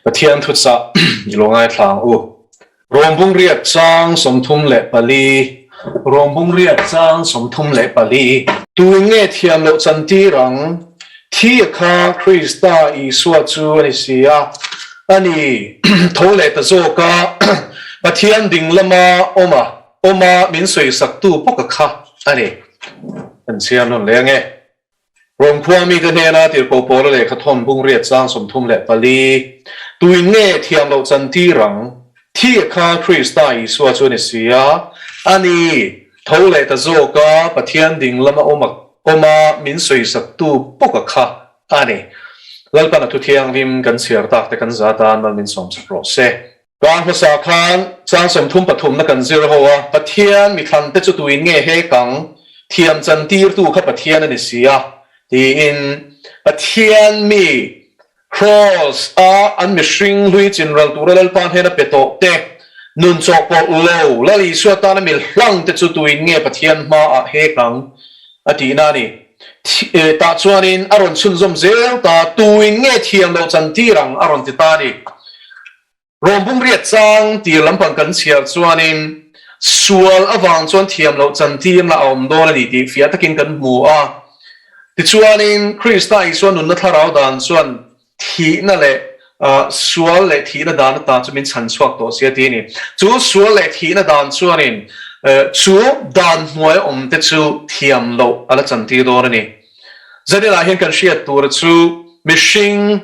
Pathian thuchah i lo ngaithla ang u. Rom bungriat chang 34 Rom bungriat chang 34. Tuin nge thiam loh chantir ang? Thi a kha Krista Isua chu a ni si a, a ni tho leh ta zawk a, Pathian ding lama awm a, awm a min sawisaktu bawk a kha a ni. Kan chhiar nawn leh ange. Rom khua mite hnena tirhkoh pawla lehkha thawn bungriat chang 34, Tuin nge thiam loh chantir ang? Thi a kha Krista Isua chu a ni si a, a ni, tho leh ta zawk a, Pathian ding lama awm a, awm a min sawisaktu bawk a kha a ni. Lalpan a thu thianghlim kan chhiar tak te kan za tan mal min sawm chak rawh se. Kar hmasa khan chang sawmthum pathumna kan zir ho a, Pathian mithlan te chu tuin nge he kang thiam chantirtu kha Pathian a ni si a, tiin Pathian mi Kraws a an mihring hlui chinral tura Lalpa hnena pe tawh te, nun chawhpawlh lo Lal Isua tana mil hlang te chu tuin nge Pathian hmaah he kang a tihna a ni. Tah chuanin a rawn chhunzawm zel ta, tuin nge thiam loh chantir ang a rawn ti ta a ni. Rom bungriat chang tir lampang kan chhiar chuanin sual avang chuan thiam loh chantirna a awm dawn a ni tih fiah takin kan hmu a. Tichuanin Krista Isua nunna thlarau dan chuan thihna leh sual leh thihna dan atan chu min chhan chhuak tawh si a ti a ni. Chu sual leh thihna dan chuanin chu dan hnuai awm te chu thiam loh a la chantir dawn a ni. Zaninah hian kan hriat tura chu mihring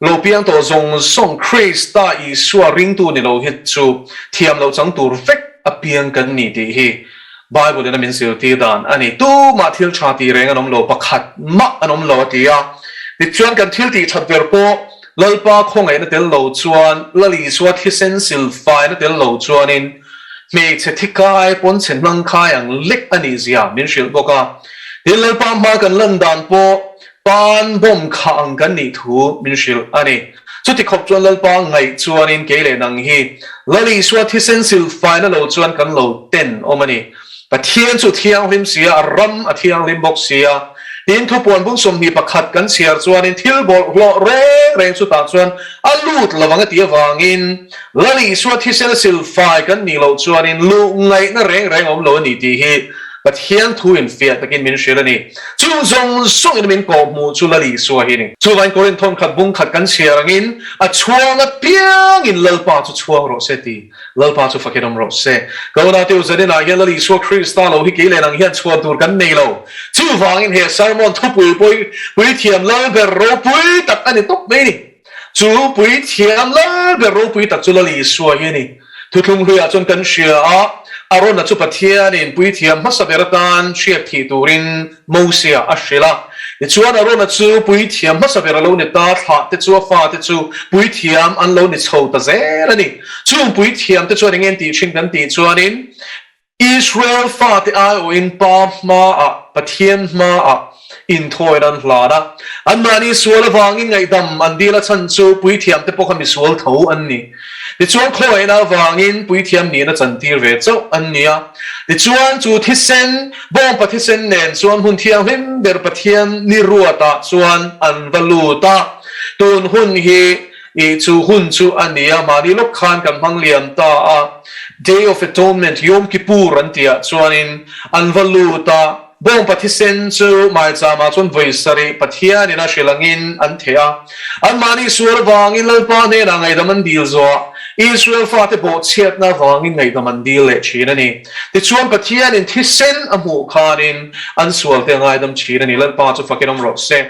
Lo piang tawh zawng zawng Krista Isua ringtu ni lo hi chu thiam loh chang tur vek a piang kan ni tih hi Bible in a min zirtir dan a ni. Tumah thil tha tih reng an awm lo, pakhat mah an awm lo a ti a. Tichuan kan thil tih that ber pawh Lalpa khawngaihna tel lo chuan, Lal Isua thisen silfaina tel lo chuanin hmeichhe thikai pawn chhe hnangkhai ang lek a nih zia min hrilh bawk a. Tin, Lalpa hma kan lan dan pawh Pan bawm kha ang kan nih thu min hrilh a ni. Chuti khawp chuan Lalpa ngaih chuanin kei leh nang hi Lal Isua thisen silfaina lo chuan kan lo ten awm a ni. Pathian chu thianghlim sia, a ram a thianghlim bawk sia. Tin, thupuan bung 21 kan chhiar chuanin thil bawlhhlawh reng reng chutah chuan a lut lo ang a tih avangin Lal Isua thisen silfai kan nih loh chuanin luh ngaihna reng reng a awm lo a ni tih hi Pathian thu infiah takin min hrilh a ni. Chung zawng zawngin min kawhhmuh chu Lal Isua hi a ni. Chuvain Korinth thawnkhat bungkhat kan chhiar angin, A chhuang apiangin Lalpa chu chhuang rawh se ti. Lalpa chu fakin awm rawh se. Ka unau te u zaninah hian Lal Isua Krista lo hi kei leh nang hian chhuan tur kan nei lo. Chuvangin he sermon thupui pawh Puithiam Lalber ropui tak a ni tawp mai a ni. Chu Puithiam Lalber ropui tak chu Lal Isua hi a ni. Thuthlung hluiah chuan kan hria a, Arona chu Pathianin puithiam hmasa ber atan hriat thih turin Mosia a hrilh a. Tichuan Arona chu puithiam hmasa ber a lo ni ta, thlah te chu a fate chu puithiam an lo ni chho ta zel a ni. Chung puithiam te chuan eng nge an tih thin kan tih chuanin Israel fate aiawhin Pa hmaah, Pathian hmaah inthawiin an hlan a. Anmahni sual avangin ngaihdam an dil a chhan chu puithiamte pawh kha misual tho an ni. Tichuan khawngaihna avangin puithiam nihna chantir ve chauh an ni a. Tichuan chu thisen, bawngpa thisen nen chuan hmun thianghlim ber Pathian ni ruatah chuan an va lut a. Tun hun hi I chu hun chu a ni a, mahni lawk khan kan hmang liam ta a, Day of Atonement, Yom Kippur an tih ah chuanin an va lut a, bawngpa thisen chu maicham ah chuan vawi sarih Pathianin a hrilh angin an theh a, anmahni sual avangin Lalpa hnenah ngaihdam an dil zawh ah Israel fate bawhchhiatna avangin ngaihdam an dil leh thin a ni. Tichuan Pathianin thisen a hmuh khanin an sualte a ngaidam thin a ni. Lalpa chu fakin awm rawh se.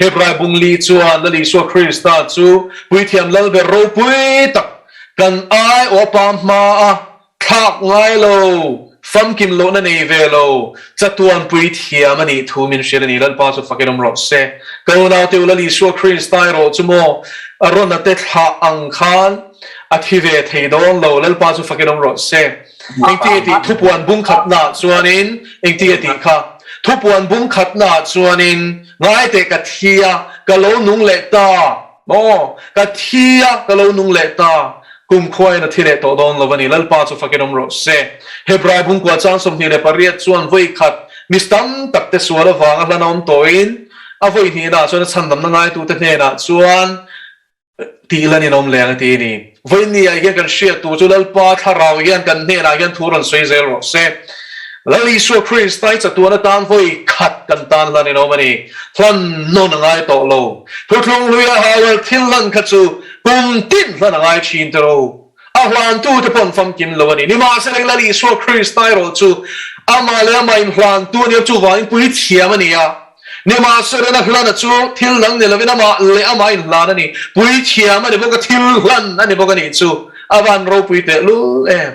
Hebrai bungli chuan Lal Isua Krista chu Puithiam Lalber ropui tak kan ai aw pa hmaa thlak ngai lo, famkim lohna nei ve lo, chatuan puithiam a nih thu min hrilh a ni. Lalpa chu fakin awm rawh se. Ka unaute u Lal Isua Krista erawh chu maw a rawn ate thlah ang khan a thi ve thei dawn lo. Lalpa chu fakin awm rawh se. Engti tih thupuan bung khatnaah chuanin engti a tih kha? Thupuan bung khatnaah chuanin ngaiteh ka thi a, ka lo nung leh ta. Maw? Ka thi a, ka lo nung leh ta. Kumkhuain a thi leh tawh dawn lo a ni. Lalpa chu fakin awm rawh se. Hebrai bungkua chang 28 chuan vawi khat mi tam tak te sual avanga hlan a awm tawhin a vawi hnihnaah chuan a chhandamna ngaitute hnenah chuan. Tih lan in awm leng a ti a ni. Vawiin ah hian kan hriat tur chu Lalpa Thlarau hian kan hnenah hian thu rawn sawi zel rawh se. Lal Isua Krista i chatuan atan vawi khat kan tan hlan in awm a ni. Hlan nawn a ngai tawh lo. Thuthlung hluia haual thil hlan kha chu kum tin hlan a ngai thin tiro. A hlantu te pawh an famkim lo a ni. Nimahsela Lal Isua Krista erawh chu amah leh amah inhlantu a nia, chuvangin puithiam a ni a. Nimahsela na hlana chu thil dang ni lovin amah leh amah inhlan a ni. Puithiam a ni bawk a, thil hlan a ni bawk a nih chu a van ropui tehlul em.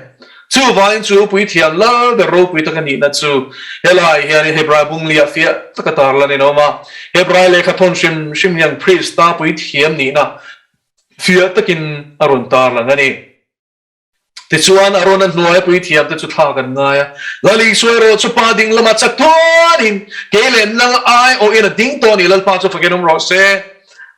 Chuvangin chu puithiam lal ber ropui taka nihna chu helai hianin Hebrai bunglia fiah taka tarlan in a awm a. Hebrai lehkha thawn hrim hrim hian Krista puithiam nihna fiah takin a rawn tarlang a ni. Tichuan, Arona hnuaia puithiamte chu thla kan ngai a, Lal Isua erawh chu Pa ding lamah chak tuanin kei leh nang ai awhin a ding tawh a ni, Lalpa chu fakin awm rawh se.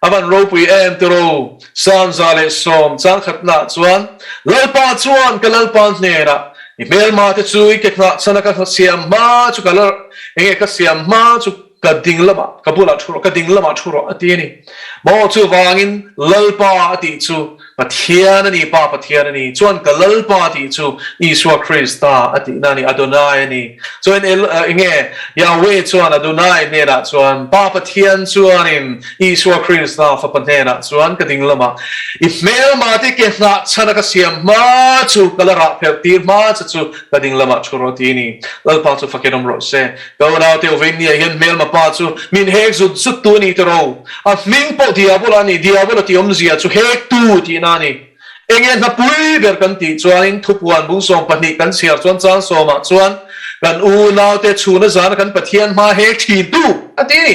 A van ropui em tiro, 110 changkhatnaah chuan, Lalpa chuan ka Lalpa hnenah, I hmelma te chu i ke nghah chhan a ka siam hma chu ka la enge ka siam hma chu ka ding lamah ka bulah thu rawh, ka ding lamah thu rawh a ti a ni. Maw chuvangin Lalpa a tih chu Pathian a ni, Pa Pathian a ni. Chuan ka Lalpa tih chu Isua Krista a tihna a ni, Adonai a ni. Chuan enge Yahweh chuan Adonai hnenah chuan Pa Pathian chuanin Isua Krista Fapa hnenah chuan ka ding lamah i hmelma te ke hnah chhana ka siam hma chu ka la rah phelh tir hma che chu ka ding lamah thu rawh ti a ni. Lalpa chu fakin awm rawh se. Ka unaute Uvenia hian hmelma pa chu min hek zut zut tu a ni tiro. A hming pawh Diabola a ni, Diabola tih awmzia chu hek tu tihna a ni. Enge hnapui ber kan tih chuanin thupuan bung 12 kan chhiar chuan chang sawmah chuan kan unaute chhuna zana kan Pathian hma hek thin tu a ti a ni.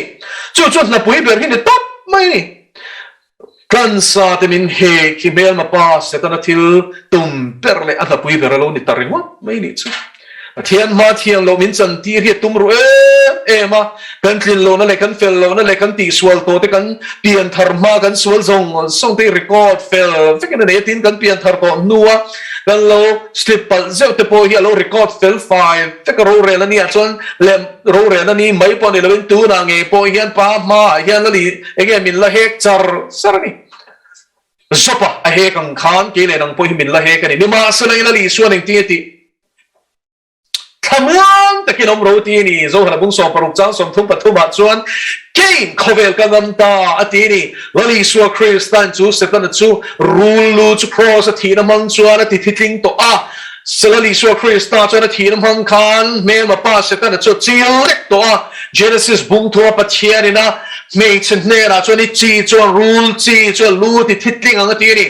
Chu chu hnapui ber hi ni tawp mai a ni. Tlansa te min hek hi hmelma pa Setana thil tum ber leh a hnapui ber a lo ni ta ringawt mai nih chu. Pathian hma thiang loh min chantir hi a tum ruh em em a, kan tlin lohna leh kan fel lohna leh kan tihsual tawh te kan pian thar hma kan sual zawng zawng te hi record fel vekin a nei a, tin kan pian thar tawh hnua kan lo slip palh zeuh te pawh hi a lo record fel fai vek a rorel a nia chuan leh rorel a ni mai pawh ni loin tunah ngei pawh hian pa hmaah hian la li enge min la hek char char a ni. Zawpa a hek ang khan kei leh nang pawh hi min la hek a ni. Nimahsela ila li Isuan engtin nge tih? Thlamuang takin awm ro ti a ni. Zohana bung 16 chang 33 ah chuan Kein khawvel ka ngam ta a ti a ni. Lal Isua Kristain chu Setana chu rul lu chu kraws a thihna hmang chuan a ti thitling tawh a. Lal Isua Krista chuan a thihna hmang khan hmelma pa Setana chu a chil lek tawh a. Genesis bung thua Pathianin a hmeichhe hnenah chuan i chi chuan rul chi chu a lu ti thitling ang a ti a ni.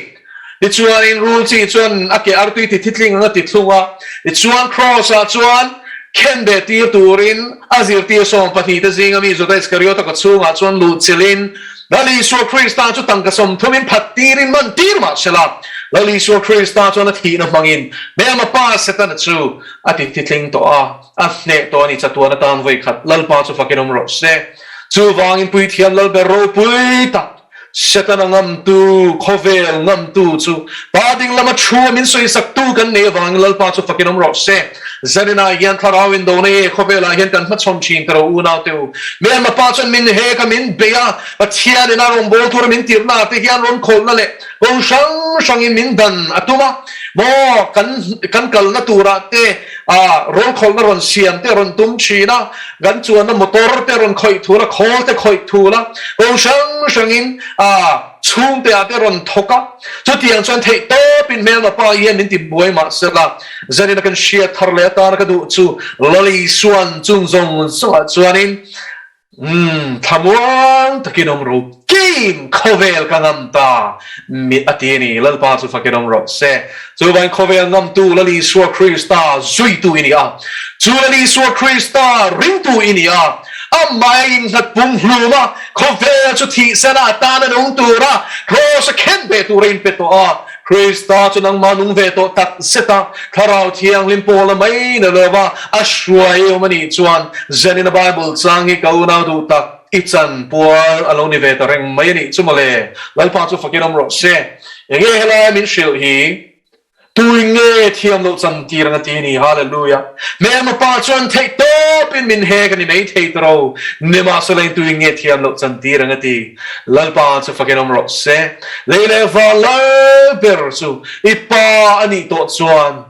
Tichuanin rul chi chuan a ke artui ti thitling ang a ti thlung a. Tichuan Kraws-ah chuan khenbeh tir turin a zirtir 12 te zinga mi Juda Iskariota ka chhungah chuan luh chilhin Lal Isua Krista chu tangka 30 in phat tirin man tir mah sela, Lal Isua Krista chuan a thihna hmangin hmelma pa Setana chu a ti thitling tawh a, a hneh tawh a ni chatuan atan vawi khat Lalpa chu fakin awm rawh se. Chuvangin Puithiam Lalber ropui tak Setana ngamtu, khawvel ngamtu chu Pa ding lama thu a min sawisaktu kan nei avangin Lalpa chu fakin awm rawh se. Zaninah hian thlarau in do nei e, khawvelah hian kan hmachhawn thin ka ro unau te u. Hmelma pa chuan min hek a, min bei a, Pathianin a rawnbawl tura min tirhna ah te hian rawn khawlhna leh ko hrang hrangin min dan a tum a, maw kan kan kalna turah te ah rawn khawlhna rawn siam te rawn tum thin a, Kan chuanna motor te rawn khawih thul a, khawl te khawih thul a, ko hrang hrangin chhungte ah te rawn thawk a. Chutiang chuan theih tawpin hmelma pa hian min ti buai mah sela, zanin a kan hriat thar leh atana ka duh chu Lali Isuan chung zawng zawngah chuanin umm thlamuang takin awm ro kim khawvel ka ngam ta mi a ti a ni. Lalpa chu fakin awm rawh se. Chuvangin khawvel ngamtu Lal Isua Krista zuitu i ni a, chu Lal Isua Krista ringtu i ni a, amah innghat pum hlum a, khawvel chu thihsena atana nung tura kraws a khen ve tura inpe tawh a, Krista chu nangmah nung ve tawh tak zet a, Thlarau Thianghlim pawla mai na lova a hruai awm a nih chuan Zenina Bible chang hi ka unau duh tak i chan pual a lo ni ve ta reng mai a nih chu mawle. Lalpa chu fakin awm rawh se. Enge helai min hrilh hi? Tuin nge thiam loh chan tir ang a ti ni? Hallelujah! Hmelma pa chuan theih tawp in min hek a ni mai thei ta ro. Nimahsela in tuin nge thiam loh chan tir ang a ti? Lalpa chu fakin awm rawh se. Lei leh val lal ber chu i pa a nih tawh chuan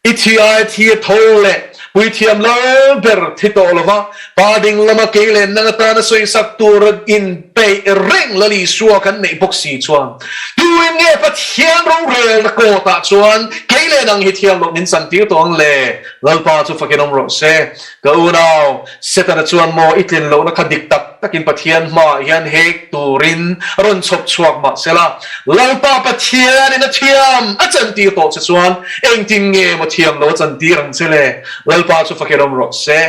I thi ai thi a tho leh puithiam lal ber thi tawh lova, pa ding lama kei leh nang atana sawisak tur inpeih reng Lal Isua kan neih bawk si chuan tuin nge Pathian rorelna kawtah chuan kei leh nang hi thiam loh min chantir tawh ang le? Lalpa chu fakin awm rawh se. Ka unau, Setana chuan maw i tlin lohna kha dik tak takin Pathian hmaah hian hek turin a rawn chhawp chhuak mah sela, Lalpa Pathianin a thiam a chantir tawh che chuan engtin nge maw thiam lo a chantir ang che le? Lalpa chu fakir awm rawh se.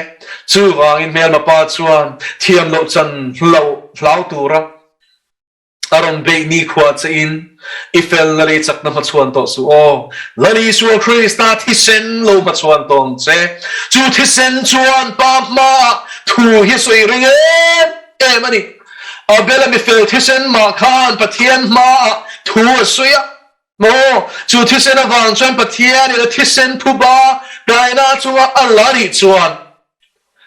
Chuvangin hmelma pa chuan thiam loh chan hloh hlau tura A rawn beih nikhua che in i felna lei chakna hmachhuan tawh suh aw. Lal Isua Krista thisen lo hmachhuan tawh ang che. Chu thisen chuan Pa hmaah thu hi sawi ring em em a ni. Abel-a mifel thisen mah khan Pathian hmaah thu a sawi a. Maw? Chu thisen avang chuan Pathianin a thisen phuba kaina chunga a la nih chuan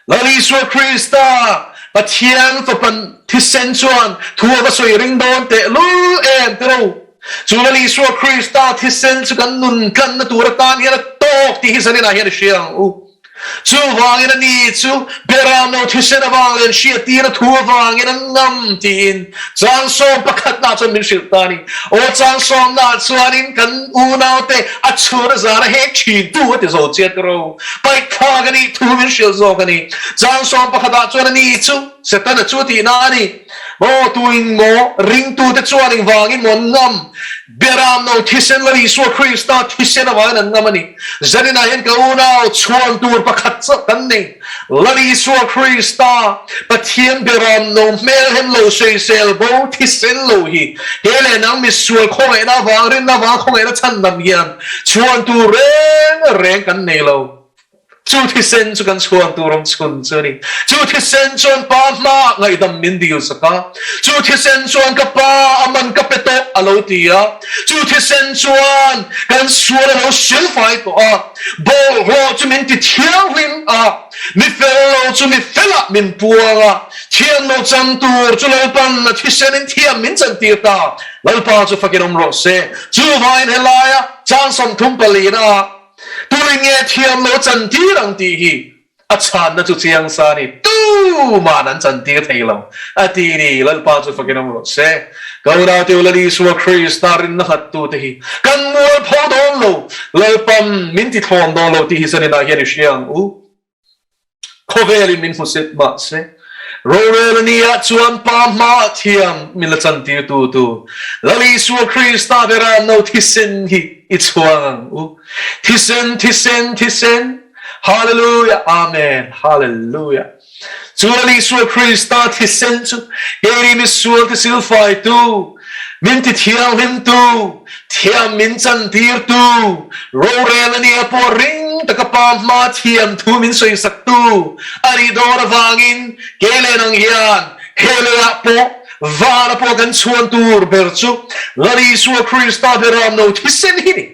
Lal Isua Krista, Pathian Fapa thisen chuan thu a va sawi ring dawn teh lul em ti ro. Chu Lal Isua Krista thisen chu kan nun tlanna tur atan hian a tawk tih hi zaninah hian i hria ang u. Chuvangin a ni chu Beram lo thisen avang leh an hriattir a thu avangin an ngam tiin chang sawm pakhatna chuan min hrilh ta a ni. Aw chang sawmna chuanin kan unaute a chhun a zan a hek thin tu a ti zo chiat ro. Paihthlak a nih thu min hrilh zawk a ni. Chang sawm pakhatah chuan a ni chu Setana chu tihna a ni. Maw tuin maw ringtute chuan engvangin maw an ngam? Beram no thisen Lal Isua Krista thisen avangin an ngam a ni. Zaninah hian ka unau chhuan tur pakhat chauh kan nei. Lal Isua Krista, Pathian beram no hmelhem lo sawisel bo thisen lo hi he leh nang misual khawngaihna avang rinna avang khawngaihna chhandam hian chhuan tur reng reng kan nei lo. Chu thisen chu kan chhuan tur awm chhun chu a ni. Chu thisen chuan Pa hmaah ngaihdam min dil sak a. Chu thisen chuan ka Pa a man ka pe tawh a lo ti a. Chu thisen chuan kan sual a lo silfai tawh a. Bawlhhlawh chu min ti thianghlim a, mi fel lo chu mi felah min puang a. Thiam lo chan tur chu Lalpan a thisenin thiam min chantir ta. Lalpa chu fakin awm rawh se. Chuvangin helaia chang 34 ah Tuin nge thiam lo chantir ang tih hi a chhanna chu chiang sa a ni. Tuman an chantir thei lo a ti ni. Lalpa chu fakin awm rawh se. Ka unau Lal Isua Krista rinna nghattute hi kan mualpho dawn lo, Lalpam min ti thlawn dawn lo tih hi zaninah hian i hria ang u. Khawvelin min hmusit mahse, rorel a nia chuan Pa hmaah thiam min la chantirtu tu Lal Isua Krista bera no thisen hi i chhuang ang u. Thisen, thisen, thisen, Hallelujah, Amen, Hallelujah. Chu Lal Isua Krista thisen chu keini misual tisilfaitu, min tithianghlimtu, Thiam min chantirtu, rorel a nia pawh ring taka Pa hma thiam thu min sawisaktu a nih dawn avangin kei leh nang hian he leiah pawh vana pawh kan chhuan tur ber chu Lal Isua Krista beram no thisen hi ni.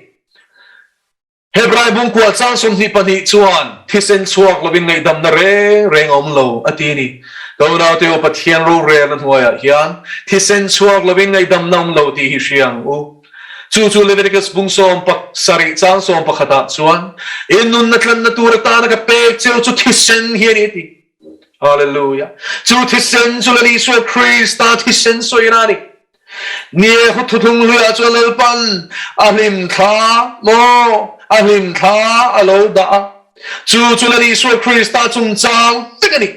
Hebrai bungkual chang 22 chuan thisen chhuak lovin ngaihdamna reng reng a awm lo a ti a ni. Ka unaute u Pathian rorelna hnuaiah hian thisen chhuak lovin ngaihdamna awm lo tih hi hria ang u. Chu chu Leviticus bung 17 chang 11 ah chuan i nunna tlanna tur atana ka pek cheu chu thisen hi a ni a ti. Hallelujah! Chu thisen chu Lal Isua Krista thisen sawina a ni. Nie hu thuthlung hluiah chuan Lalpan a hlim thla maw a hlim thla a lo dah a, chu chu Lal Isua Krista chungchang vek a ni.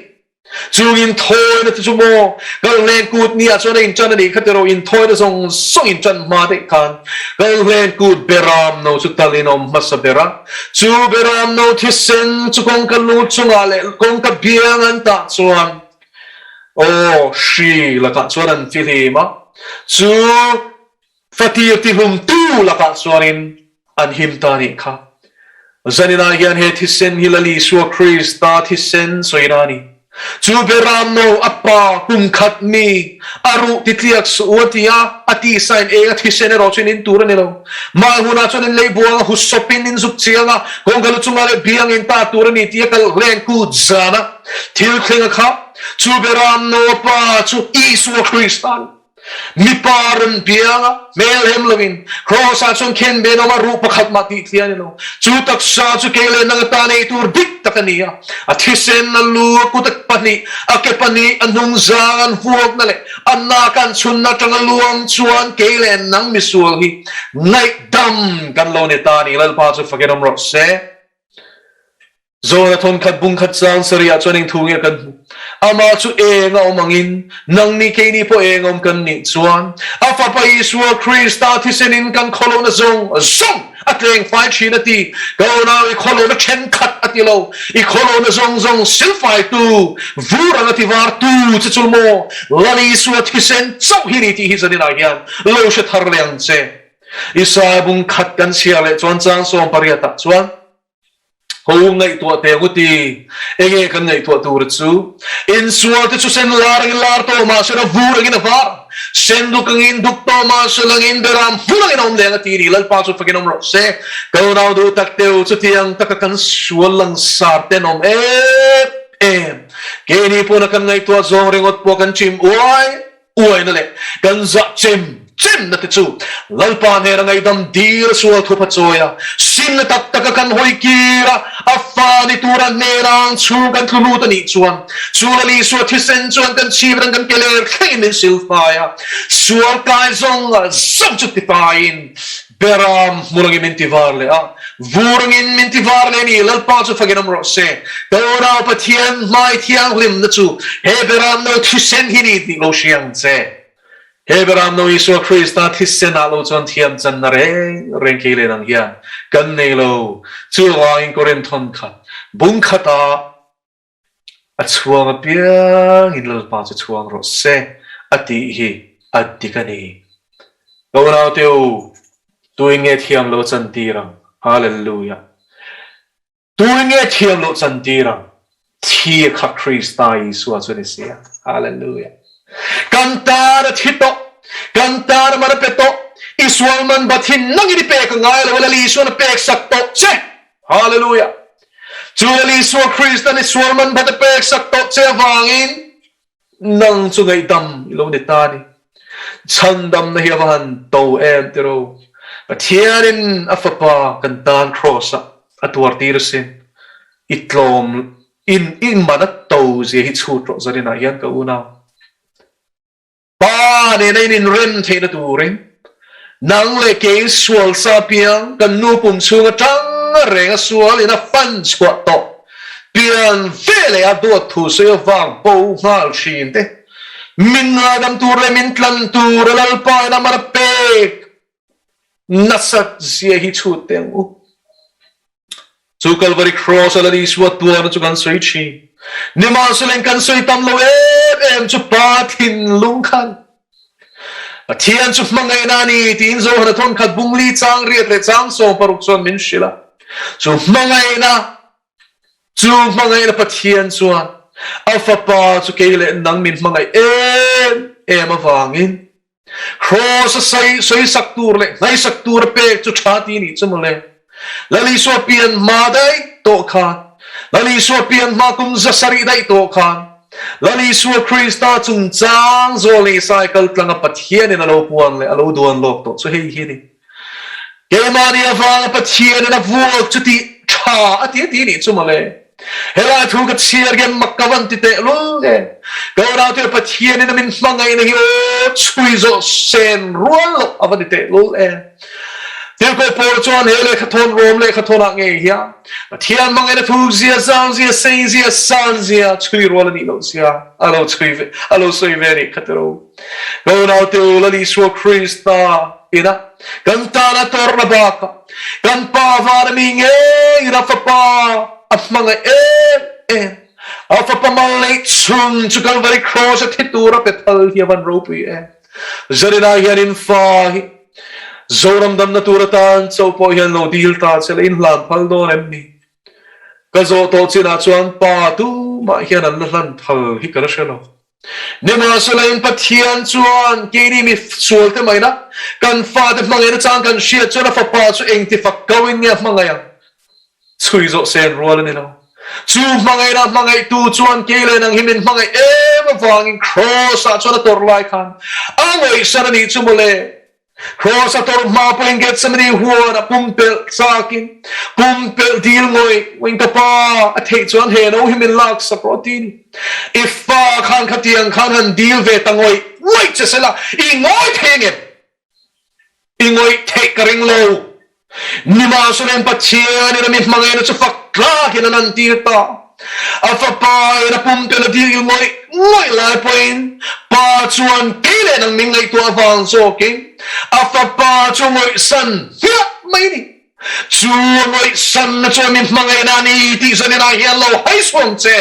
Chung inthawina te chu maw Kalhlen kut niah chuan a inṭan a nih kha tiraw inthawina zawng zawng inṭan hma daih khan Kalhlen kut beram no chu talin a awm hmasa ber a, chu beram no thisen chu kawngka lu chungah leh kawngka biang an tah chuan Aw, hri lakah chuan an fihlim a, chu fatir tihlumtu lakah chuanin an him ta nih kha. Zaninah hian he thisen hi Lal Isua Krista thisen sawina a ni. Chu Beram no a pa kum khat mi a ruh titliak suh u a ti a, a tisain eng a thisen erawh chu in in tur a ni lo. Mah hunah chuan in lei buang a hu sawpin in zuk chiang a, kawngka lu chungah leh biang in ta tur a ni tih a kal hleng kut zan a. Thil thleng a kha, chu Beram no a pa chu Isua Krista a ni. Mipa rawn piang a, hmel hem loin Kraws-ah chuan khen ben awm a, ruh pakhat mah tih thli a ni lo. Chu taksa chu kei leh nang atan ei tur dik tak a ni a. A thisen, a lu, a kut a pahnih, a ke pahnih, a hnung zang an vuakna leh a nak an chhunna atanga luang chuan kei leh nang misual hi ngaihdam kan lo ni ta a ni. Lalpa chu fakin awm rawh se. Zawna thawnkhat bungkhat chang sarihah chuan eng thu nge kan hmuh? Amah chu eng a awm angin, nangni keini pawh eng a awm kan nih chuan, a Fapa Isua Krista thisenin kan khawlohna zawng zawng a tleng fai thin a ti. Ka unau, i khawlohna thenkhat a ti lo, i khawlohna zawng zawng silfaitu, vur anga tivartu che chu maw Lal Isua thisen chauh hi ni tih hi zaninah hian lo hre thar leh ang che. Isaiah bungkhat kan chhiar leh chuan chang 18 ah chuan, Ho ngaihtuah teh ang u ti. Enge kan ngaihtuah tur chu? Insual te chu sen lar angin lar tawh mah sela vur angin a var, sen duk angin duk tawh mah sela angin beram vur angin a awm leng a ti ni. Lalpa chu fakin awm rawh se. Ka unau duh tak teu chutiang taka kan sual langsar ten awm em em. Keini pawna kan ngaihtuah zawng ringawt pawh kan chim uai. Uaina leh kan zah chem chemna te chu Lalpa hnena ngaihdam dil sual thup a chawi a, simna tak taka kan hawi kir a, a fa ni tura hnena ang chhung kan tlu lut a nih chuan chu Lal Isua thisen chuan kan chhip reng kan ke ler thlengin min silfai a, sual kai zawng zawng chu tifaiin Beram hmur angin min ti var leh a, vur angin min ti var leh a ni. Lalpa chu fakin awm rawh se. Ka unau Pathian hmai thianghlimna chu he Beram no thisen hi ni tih lo hria ang che. He Beram no Isua Krista thisen ah lo chuan thiam channa reng reng kei leh nang hian kan nei lo. Chuvangin Korinthon khat bung khatah a chhuang apiangin Lalpa chu chhuang rawh se a tih hi a dik a ni. Ka unaute u, tuin nge thiam lo chantir ang? Hallelujah! Tuin nge thiam lo chantir ang? Thi kha Krista Isua chu a ni si a. Hallelujah! Kan tan a thi tawh, kan tan a man a pe tawh, i sual man bat hi nangin i pek a ngai lo a, Lal Isuan a pek sak tawh che. Hallelujah! Chu Lal Isua Kristan i sual man bat a pek sak tawh che avangin nang chu ngaihdam i lo ni ta a ni. Chhandamna hi a va han to em tiro. Pathianin a fapa kan tan Kraws ah a tuar tir asin. I tlawm in i man a to zia hi chhut rawh zaninah hian ka unau. Pa nena in inrem theihna turin nang leh kei sual sa piang kan nu pum chhung atang reng a sual in a fan chhuah tawh pian ve leh a duat thu sawi avang bo nghal thin te min ngaidam tur leh min tlan tur a Lalpa in a mar pek nasat zia hi chhut teh ang u. Chu Kalvari Cross a Lal Isua tuarna chu kan sawi thin. Nimahsela kan sawi tam lo em em chu Pa thinlung khan Pathian chu hmangaihna a ni tiin Zohana thawnkhat bungli chang riat leh chang 16 chuan min hrilh a. Chu hmangaihna chu hmangaihna Pathian chuan a fapa chu kei leh nang min hmangaih em em avangin Kraws a sawi sawisak tur leh hnaisak tur a pek chu tha ti nih chu mawle. Lal Isua pian hma daih tawh khan, Lal Isua pian hma kum 700 daih tawh khan, Lal Isua Krista chungchang zawl leh Isai kaltlanga Pathianin a lo puan leh a lo duan lawk tawh chu hei hi a ni. Keimahni avanga Pathianin a vuak chu tih tha a ti a ti nih chu mawle. Helai thu ka chhiar hian mak ka van ti teh lul e. Ka unaute Pathianin a min hmangaihna hi aw chhui zawh sen rual loh a va ni teh lul e. Tirhkoh Paul chuan he lehkhathawn Rom lehkhathawnah ngei hian Pathian hmangaihna thuk zia, zau zia, sei zia, san zia chhui rual a nih loh zia a lo chhui ve, a lo sawi ve a nih kha tiro. Ka unaute u Lal Isua Krista ina kan tana tawrhna bakah Kan Pa vana mi ngeiin a Fapa a hmangaih em em. A Fapa mal neih chhung chu Kalvari Kraws a thi tur a pe phal hi a van ropui em. Zaninah hian in fa hi Zoram damna tur atan chauh pawh hian lo dil ta che la in hlan phal dawn em ni? Ka zawh tawh chinah chuan Pa tu. mah hian an la hlan phal hi ka la hre lo. Nimahsela in Pathian chuan keini mi sualte maina kan fate hmangaihna chang kan hriat chuan a fapa chu engti fak ko in nge a hmangaih ang? Chhui zawh sen rual a ni lo. Chu hmangaihna hmangaihtu chuan kei leh nang hi min hmangaih em avangin Kraws-ah chuan a tawrh lai khan a ngaihsan a nih chu mawle. Kraws a tawrh hma pawhin Gethsemane huan a pumpelh chakin pumpelh dil ngawih ngawih ka pa a theih chuan he no hi min laksak rawh ti ni. I fa khan khatiang khan han dil ve ta ngawih ngawih che sela i ngawi thei ang em? I ngawih theih ka ring lo. Nimahselain Pathianin a mi hmangaihna chu fak tlakin a lantir ta. A Fapa in a pumpelh a dil ngawih ngawih lai pawhin Pa chuan kei leh nang min ngaihtuah avang zawkin a Fapa chu ngawihsan hmiah mai a ni. Chu a ngawihsanna chuan mi hmangaihna a ni tih zaninah hian lo hai suang che.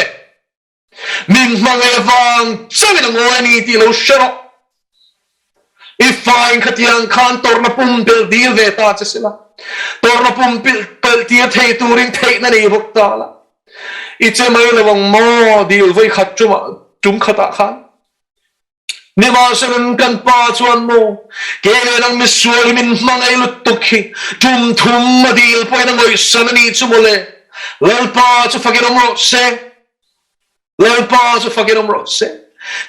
Min hmangaih avang chauhin a ngawi a ni tih lo hre rawh. I fain khatiang khan tawrhna pumpelh dil ve ta che sila, tawrhna pumpelh tir thei turin theihna nei bawk ta la. I che mai lo ang maw dil vawi khat tumah tum khatah khan? Nimahselain kan Pa chuan maw, kei leh nang misual hi min hmangaih lutuk hi tum thum a dil pawhin a ngawihsan a nih chu mawle. Lalpa chu fakin awm rawh se. Lalpa chu fakin awm rawh se.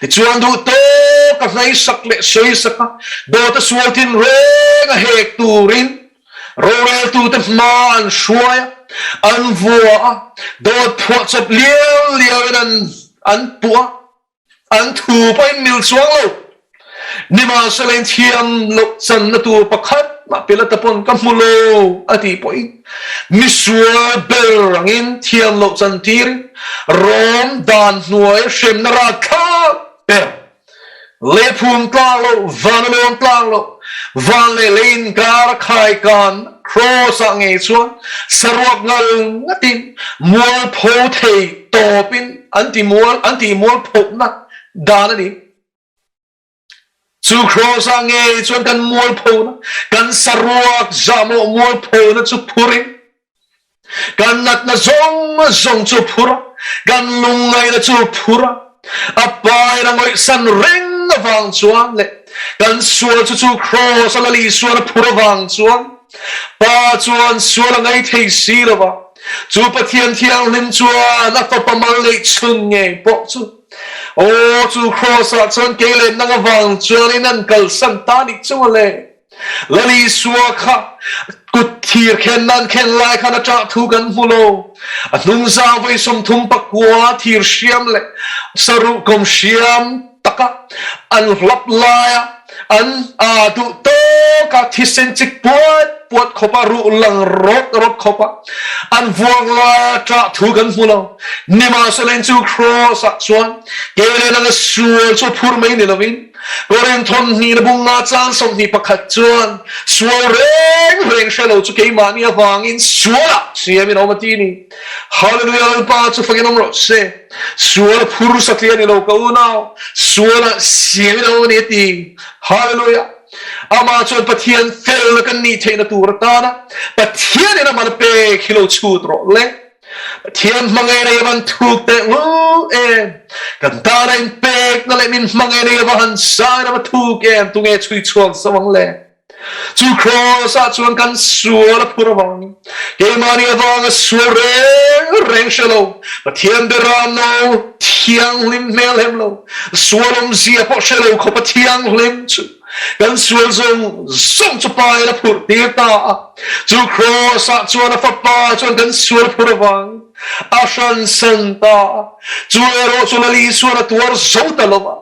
Tichuan duh tawk a hnaisak leh sawisak a, dawta sual thin reng a hek turin roreltute hma an hruai a, an vua a, dawt phuahchawp liau liauin an an puh a. An thu pawhin mil chuang lo. Nimahsela in thiam loh channa tur pakhat mah Pilata pawn ka hmu lo a tih pawhin misual ber angin thiam loh chan tirin Rom dan hnuai hremna rat thlak ber lei phum tlak loh, van a lawn tlak loh, van leh lei inkar a khaikan Kraws ah ngei chuan saruak ngal ngatin mualpho thei tawpin an ti mual an tih mual phawhna dan a ni. Chu Kraws-ah ngei chuan kan mual phona, kan saruak zahmawh mual phona chu phurin, kan natna zawng zawng chu phur a, kan lungngaihna chu phur a, a paina ngawihsan reng avang chuan leh kan sual chu chu Kraws-a Lal Isuan a phur avang chuan Pa chuan sual a ngei thei si lo va, chu Pathian Thianghlim chuan a fapa mal neih chhun ngei pawh chu, Aw, chu Kraws-ah chuan kei leh nang avang chuanin an kalsan ta nih chu a le. Lal Isua kha kut thir khen nan khen lai khan a ṭah thu kan hmu lo. A hnungzang vawi 39 thir hriam leh saruh kawm hriam taka an hlap laia an aa duh tawk a, thisen chik puat puat khawp a, ruh lang rawt rawt khawp a, an vuak laia ṭah thu kan hmu lo. Nimahselain chu Kraws-ah chuan kei leh nanga sual chu phur mai ni lovin, Korin thawmhnihna bunga chang 21 chuan sual reng reng hre lo chu keimahni avangin sualah siamin a awm a ti ni. Hallelujah Lalpa chu fakin awm rawh se. Sual a phur satliah a ni lo ka unau, sual a siam in a awm a ni a ti. Hallelujah! Amah chuan Pathian felna kan nih theihna tur atana Pathianin amah na pek hi lo chhut rawh le. Pathian hmangaihna i van thuk teh ngul em! Kan tana inpekna leh min hmangaihna i va han sain a va thuk em! Tunge chhui chhuak zo ang le? Chu Kraws-ah chuan kan sual a phur avangin keimahni avanga sual reng reng hre lo, Pathian beram no thianghlim hmel hem lo, sual awmzia pawh hre lo khawpa thianghlim chu kan sual zawng zawng chu pain a phurh tir ta a. Chu Kraws-ah chuan a Fapa chuan kan sual a phur avangin a hransan ta a. Chu erawh chu Lal Isuan a tuar zo ta lo va.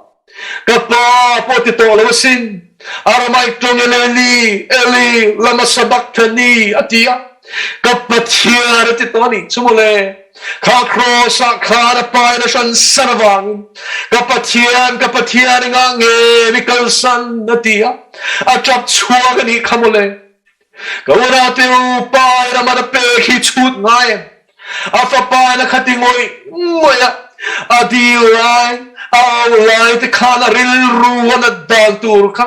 Ka pa pawh ti tawh lo asin, Aramaic tawngin Eli, Eli, lama sabachthani a ti a, ka Pathian a ti tawh a nih chu mawle. Kha Kraws-ah khan a pa in a hran san avangin, Ka Pathian, ka Pathian i ngah nge mi kalsan a ti a, a tap chhuak a nih kha mawle. Ka unau te u, pa in a man a pek hi chhut ngai em? A fapa in a khati ngawih ngawih a, a dil lai, a au lai te khan a rilru a nat dan tur kha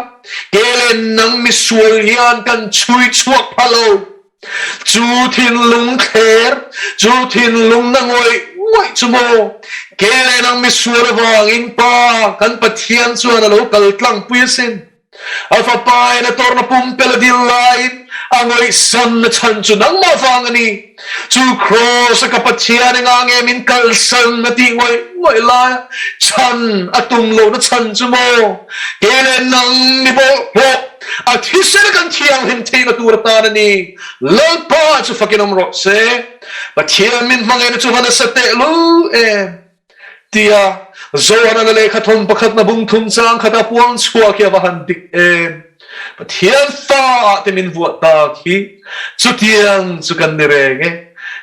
ke leh nang misual hian kan chhui chhuak pha lo. Chu thinlung thler, chu thinlung na ngawih ngawih chu maw? Kei leh nang misual avangin Pa kan Pathian chuan a lo kal tlangpui asin. A fapa in a tawrhna pumpelh a dil laiin a ngaihsan na chhan chu nangmah vang a ni. Chu Kraws a ka Pathian engah nge min kalsan a tih ngawih ngawih laia chhan a tum lohna chhan chu maw? Kei leh nang mi bawlhhlawh a thisen a kan thianghlim theihna tur atan a ni. Lalpa chu fakin awm rawh se. Pathian min hmangaihna chu va nasa tehlul em? Tia Zohana na lehkha thawm pakhatna bung thum chang khat a puang chhuak hi a va han dik em? Pathian fa ah te min vuah tak hi chutiang chu kan ni reng e.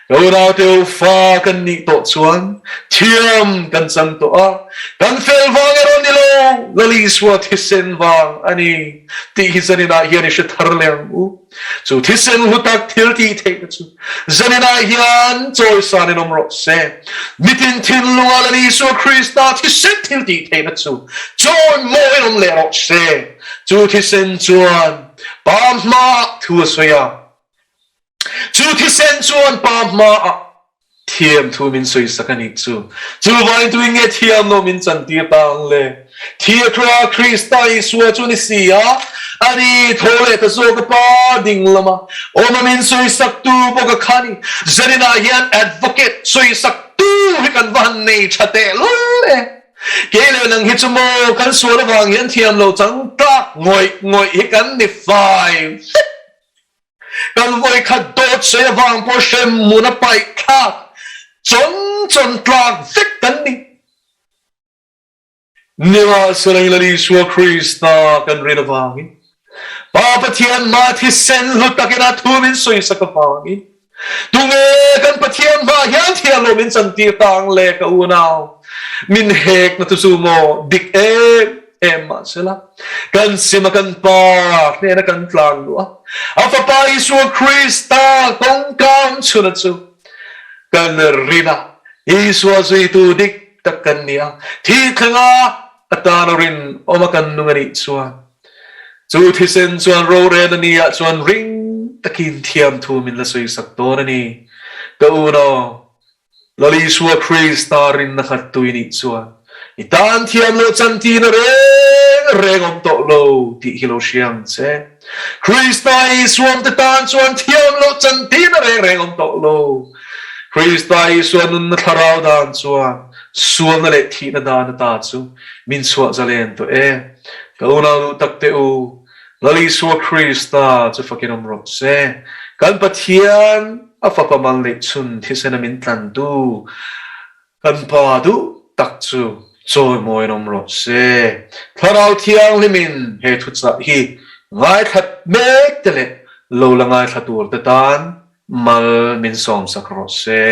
Ka unaute u fa kan nih tawh chuan thiam kan chang tawh a, kan fel vang erawh ni lo, Lal Isua thisen vang a ni tih hi zaninah hian i hre thar leh ang u. Chu thisen hlu tak thil tih theihna chu zaninah hian chawisan in awm rawh se. Mitin thinlunga Lal Isua Krista thisen thil tih theihna chu chawi mawiin awm leh rawh se. Chu thisen chuan Pa hmaah thu a sawi a. Chu thisen chuan Pa hmaah Thiam thu min sawisak a nih chu. Chuvangin tuin nge thiam lo min chantir ta ang le? Thiathra Krista Isua chu ni si a, a ni tho leh ta zawk a Pa ding lama awm a min sawisak tu bawk a kha ni. Zaninah hian advocate sawisak tu hi kan va han nei tha teh lul e. Kei leh nang hi chu maw kan sual avang hian thiam lo chang tlak ngawih ngawih hi kan ni fai vek. Kan vawikhat dawt sawi avang pawh hrem hmun a paih thlak chawn chawn tlak vek kan ni. Nimahsela Lal Isua Krista kan rin avangin, Pa Pathian hma thisen hlu takin a thu min sawisak avangin, tunge kan Pathian hma hian thianlo min chantir ta ang le ka unau, min hekna chu chu maw dik em em mahsela kan sim a kan Pa hnena kan tlan luh a, a Fapa Isua Krista kawngka awm chhuna chu kan rin a, Isua zuitu dik tak kan ni a, thi thlenga atana rin awm a kan nung a nih chuan chu thisen chuan rorel a ni ah chuan ring takin thiamthu min la sawisak dawn a ni. Ka unau Lal Isua Krista rinna khat tui nih chuan i tan thiam loh chantina reng reng awm tawh lo tih hi lo hria ang che. Krista Isuam te tan chuan thiam loh chantina reng reng awm tawh lo. Krista Isua nunna thlarau dan chuan sualna leh thihna dan ata chu min chhuah zalen tawh e. Ka unau duh tak te u, Lal Isua Krista chu fakin awm rawh se. Kan Pathian a Fapa mal neih chhun thisen a min tlantu kan Pa duh tak chu chawimawiin awm rawh se. Thlarau Thianghlimin he thuchah hi ngaithla mek te leh lo la ngaithla tur te tan mal min sawmsak rawh se.